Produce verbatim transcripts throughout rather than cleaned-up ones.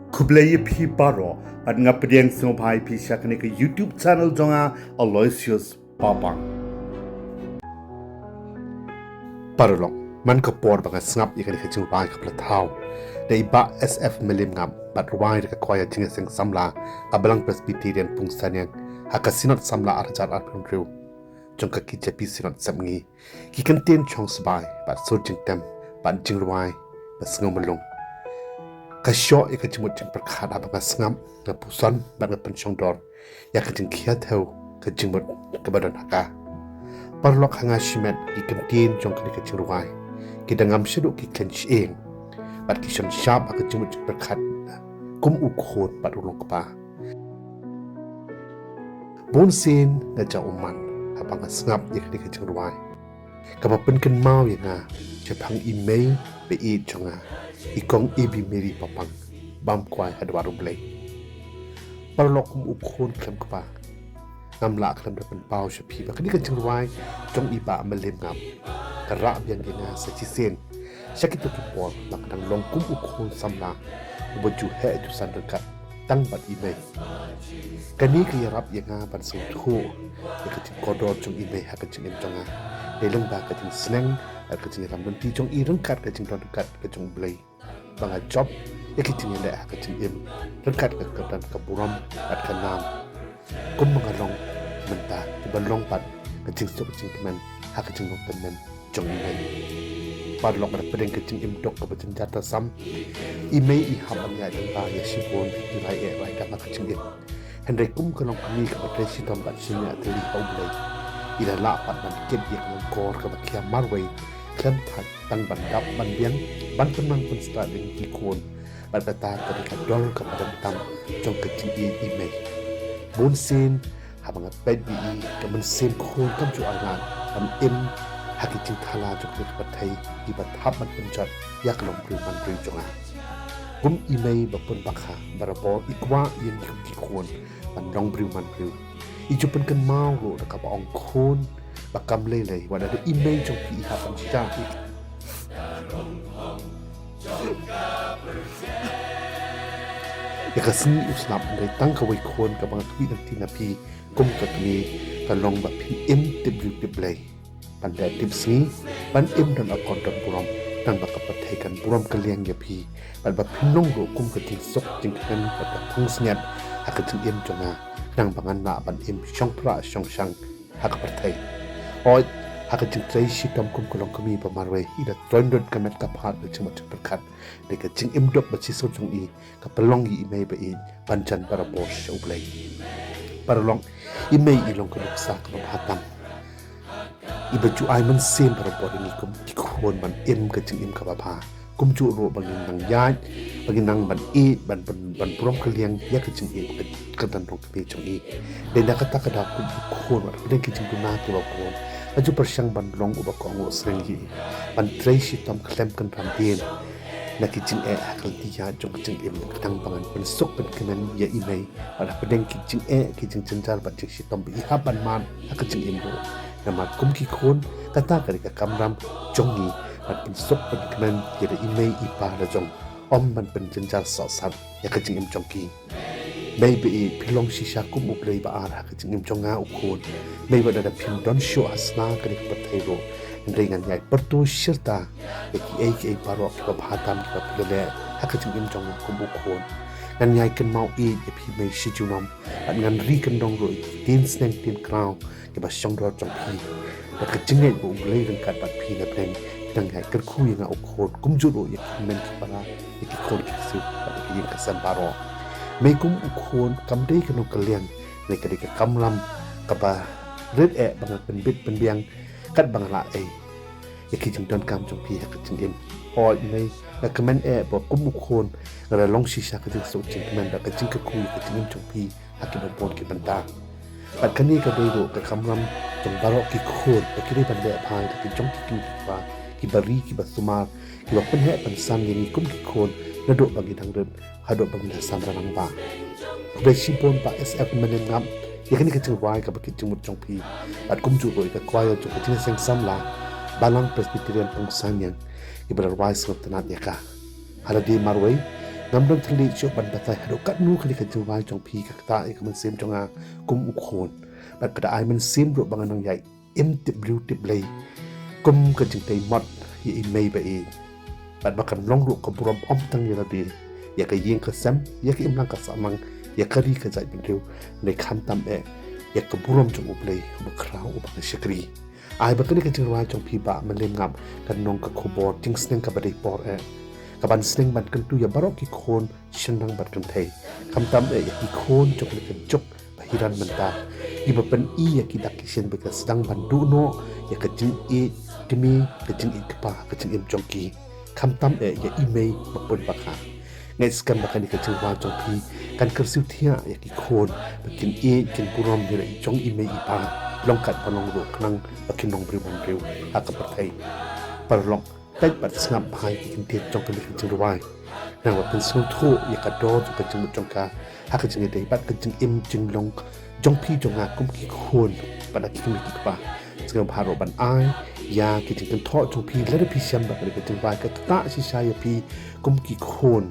Khublei ïa phi baroh, bad nga pdiang sngewbha ïa phi sha kane ka YouTube channel jong nga, Aloysius Papang. Paralok, man ka por ba nga sngap ïa kane ka jingrwai ka pla thaw da i Bah S F Mylliem Ngap, bad rwai da ka kwaya Jingïaseng Samla, ka Balang Presbyterian Pungsaniang, ha ka Synod Samla arhajar arphew hynriew, jong ka K J P Synod Sepngi. Ki kyntien chong sbai, bad sur jingtem, bad jingrwai ba sngewmlung. Ka shoh ïa ka jingmut jingpyrkhat haba nga sngap, nga puson, bad nga pynshongdor ïa ka jingkhia thew ka jingmut kaba don ha ka. Paralok, ha nga shimet ki kyntien jong kane ka jingrwai ki da ngam shaduh ki khlaiñ shyieng, bad ki shon shap ha ka jingmut jingpyrkhat kum u khun bad u long kpa. Bun sien nga jaw ummat haba nga sngap ïa kane ka jingrwai kaba pynkynmaw ïa nga shaphang i mei ba ïeit jong nga, i Kong Ebi Mary Papang, bam kwai ha dwar U Blei. Paralok, kum u khun khlem kpa, ngam lah khlem da pynpaw sha phi ba kane ka jingrwai jong i Bah Mylliem Ngap ka rah biang ïa nga sa shisien sha kito ki por ba nga dang long kum u khun samla uba ju heh ju san ryngkat tang bad i mei. Kane ka ïarap ïa nga ban sngewthuh ïa ka jingkordor jong i mei ha ka jingim jong nga, dei lyngba ka jingsneng bad ka jingïalam lynti jong i ryngkat ka jingdon ryngkat ka jong U Blei, ba nga jop ïa ka jingïaleh ha ka jingim ryngkat ka kyrdan ka burom bad ka nam, kumba nga long mynta, kiba long pat ka jingsuk jingkmen ha ka jinglong tymmen jong i mei. Paralok, hapdeng ka jingim duk kaba jynjar tasam, i mei i hap ban ïaid lyngba ïa shibun ki rai eh rai dap ha ka jingim. Hynrei kum ka longkmie kaba trei shitom bad shaniah tylli ha U Blei, i la lah pat ban kit ïa ka longkor kaba khia marwei khlem thait, tang ban dap ban biang, ban pynman pynstad ïa ki khun, bad kata ka dei ka dor kaba dang tam jong ka jingïeit i mei. Bun sien haba nga peit ïa i, ka mynsiem khun kam ju ailad ban im ha ki jingthala jong ka pyrthei, iba thap ban pynjot ïa ka longbriew manbriew jong nga. Kum i mei ba pun bakha, barabor i kwah ïa ngi kum ki khun ban long briew manbriew. I ju pynkynmaw ruh da kaba ong, khun, ba kam lei lei wat la da i mei jong phi i hap ban shah ïa ïa ka sngi u slap. Hynrei tang kawei khun kaba nga khmih lynti na phi kum ka kmie ka long ba phin im tip briew tip Blei, ban leh tip sngi, ban im don akor don burom, khnang ba ka pyrthei kan burom kylliang ïa phi, bad ba phin long ruh kum ka jingsuk jingkmen bad ka pansngiat ha ka jingim jong nga, khnang ba ngan lah ban im shongpra shongshang ha ka pyrthei. Hooid, ha ka jingtrei shitom kum ka longkmie ba marwei, i la toiñ lut ka met ka phad ka jingmut jingpyrkhat, dei ka jingim duk ba shisur jong i ka pynlong ïa i mei ba ïeit ban jan barabor sha U Blei. Paralok, i mei i long ka nuksa kaba bha tam, iba ju ai mynsiem barabor ïa ngi kum ki khun ban im ka jingim kaba bha. Kumjuh ruh ba ngin nang ïaid, ba ngin nang ban ïeit, ban, ban, ban burom kylliang ïa ka jingïeit ka, ka don long kmie jong i. Dei na kata ka daw kum u khun wat hapdeng ki jingduna kiba bun, nga ju pyrshang ban long uba kohnguh sneng ïa i, ban trei shitom khlem kynran dien na ki jingeh ha ka lynti ïaid jong ka jingim, khnang ba ngan pynsuk pynkmen ïa i mei, wat hapdeng ki jingeh ki jingjynjar bad jingshitom ba i hap ban mad ha ka jingim ruh. Namar kum ki khun, kata ka dei ka kamram jong ngi, ban pynsuk pynkmen ïa da i mei i pa la jong, ym ban pynjynjar sohsat ïa ka jingim jong ki. Mei ba ïeit, phi long shisha kum u Blei ba ar ha ka jingim jong nga u khun. Mei wat lada phim don shuh ha sna kane ka pyrthei ruh, hynrei ngan ïai pyrto shirta ïa kiei kiei baroh kiba bha tam kiba phi la leh ha ka jingim jong nga kum u khun. Ngan ïai kynmaw ïeit ïa phi mei shi junom, bad ngan ri kyndong ruh ïa ki ktien sneng ktien khraw kiba shongdor jong phi. Da ka jingngeit ba U Blei ryngkat bad phi na pdeng, phi nang ïai kyrkhu ïa nga u khun, kumjuh ruh ïa ki hynmen ki para, ïa ki khun ki ksiew bad ïa ka ïing ka sem baroh. Mei kum u khun kam dei ka nongkylliang, hynrei ka dei ka kamram kaba rit eh ba ngan pynbit pynbiang katba nga lah ei ïa ki jingdonkam jong phi ha ka jingim. Hooid mei, nga kmen eh ba kum u khun nga la long shisha ka jingsuk jingkmen bad ka jingkyrkhu ïa ka jingim jong phi ha kiba bun ki bynta. Bad kane ka dei ruh ka kamram jong baroh ki khun, ba ki dei ban leh bha ïa ki jong ki kmie ki kpa kiba ri kiba sumar, kiba pynheh pynsan ïa ngi kum ki khun naduh ba ngi dang rit haduh ba ngi la san rangbah. Khublei shibun Bah S F Mylliem Ngap ïa kane ka jingrwai kaba kit jingmut jong phi, bad kumjuh ruh ïa ka kwaya jong ka Jingïaseng Samla, Balang Presbyterian Pungsaniang, kiba la rwai sngewtynnat ïa ka. Ha lade marwei, Ngam don thylliej shuh ban batai haduh katno kane ka jingrwai jong phi ka ktah ïa ka mynsiem jong nga kum u khun. Bad ka da ai mynsiem ruh ba ngan nang ïai im tip briew tip Blei kum ka jingtei mot ïa i mei ba ïeit. Bad ba kan long ruh ka burom ym tang ïa lade, ïa ka ïing ka sem, ïa ka imlang ka sahlang, ïa ka ri ka jaitbynriew, ne khamtam eh ïa ka burom jong U Blei uba khraw uba ka shakri. Ai ba kane ka jingrwai jong phi Bah Mylliem Ngap kan long ka khubor jingsneng kaba dei por eh, kaban sneng ban kyntu ïa baroh ki khun shynrang bad kynthei, khamtam eh ïa ki khun jong kane ka juk ba hiran mynta, kiba pyni ïa ki dak ki shin ba ki sdang ban duh noh ïa ka jingïeit kmie, ka jingïeit kpa, ka jingim jong ki, khamtam eh ïa i mei ba pun ba kha. Nga ngeit skhem ba kane ka jingrwai jong phi kan kyrsiew thiah ïa ki khun ba kin ïeit kin burom ïa la i jong i mei i pa, long katba long ruh khnang ba kin long briew man briew ha ka pyrthei. Paralok, peit bad sngap bha ïa ki kyntien jong kane ka jingrwai, khnang ba phin sngewthuh ïa ka dor jong ka jingmut jong ka ha ka jingïadei bad ka jingim jinglong jong phi jong nga kum ki khun bad ki kmie ki kpa. Sngewbha ruh ban ai ïa ki jingkynthoh jong phi lada phi shem ba kane ka jingrwai ka ktah shisha ïa phi kum ki khun,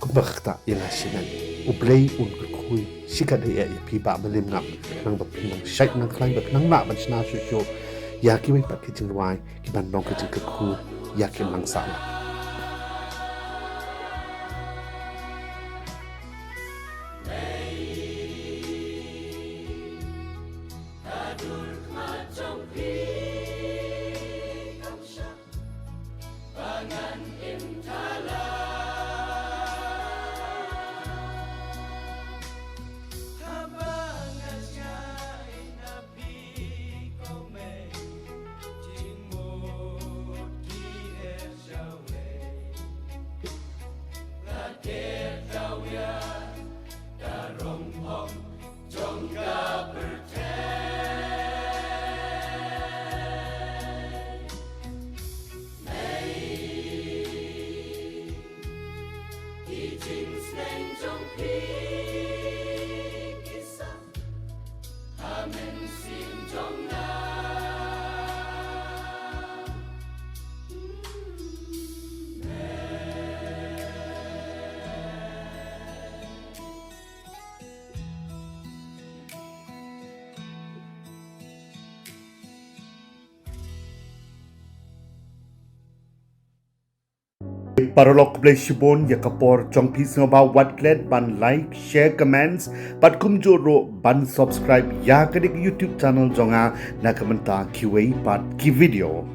kumba ka ktah ïa nga shimet. U Blei un kyrkhu shikatdei eh ïa phi Bah Mylliem Ngap, khnang ba phin nang shait nang khlaiñ bad nang lah ban shna shuh shuh ïa kiwei pat ki jingrwai kiban long ka jingkyrkhu ïa ki imlang sahlang. Paralok, khublei shibun ïa ka por jong phi. Sngewbha wat klet ban like, share, comments bad kumjuh ruh ban subscribe ïa kane ka YouTube channel jong nga na ka bynta kiwei pat ki video.